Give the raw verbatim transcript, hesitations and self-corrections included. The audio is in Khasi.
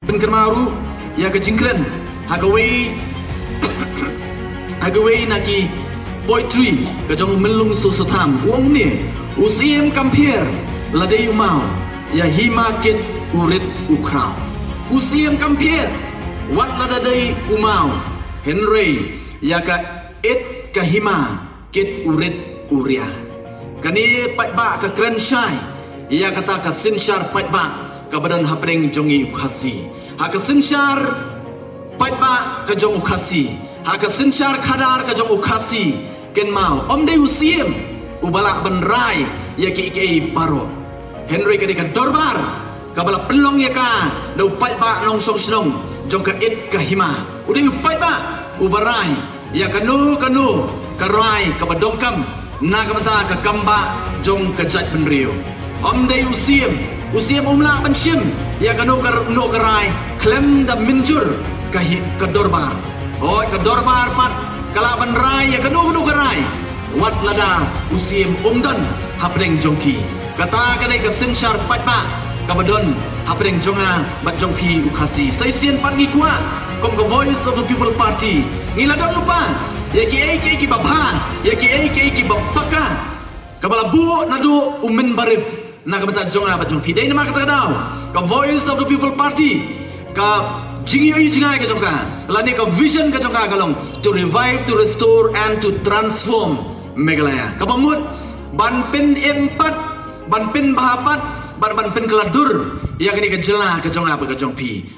Pynkynmaw ruh ïa ka jingkren ha kawei ha kawei na ki poetry ka jong u Myllung Soso Tham, u ong ne, u Syiem kam pher la dei u maw, ïa hima kit u rit u khraw. U Syiem kam pher wat la da dei u maw, hynrei ïa ka it ka hima kit u rit u ria. Kane paidbah ka kren shai ïa kata ka synshar paidbah kaba don hapdeng jong ngi u Khasi. Ha ka synshar paidbah ka jong u Khasi, ha ka synshar khadar ka jong u Khasi, kynmaw ym dei u Syiem uba lah ban rai ïa kiei kiei baroh. Hynrei ka dei ka dorbar kaba la pynlong ïa ka da u paidbah nongshong shnong jong ka it ka hima. U dei u paidbah uba rai ïa kano kano ka rai kaba donkam na ka bynta ka kambah jong ka jaitbynriew. Ym dei u Syiem, u Syiem um lah ban shim ïa kano kano ka rai khlem da mynjur ka hi, ka dorbar. Hooid, ka dorbar pat ka lah ban rai ïa kano kano ka rai wat lada u Syiem um don hapdeng jong ki. Kata ka dei ka synshar paidbah kaba don hapdeng jong nga bad jong phi u Khasi. Sa shisien pat ngi kwah kum ka Voice of the People Party, ngi la don lypa ïa kiei kiei kiba bha, ïa kiei kiei kiba paka, kaba la buh naduh u mynbarim na ka bynta jong nga bad jong phi. Dei namar kata ka daw ka Voice of the People Party, ka jingïohi jngai ka jong ka lane ka vision ka jong ka ka long to revive, to restore and to transform Meghalaya. Kaba mut ban pynim pat, ban pynbha pat bad ban pynkylla dur ïa kane ka jylla ka jong nga bad ka jong phi.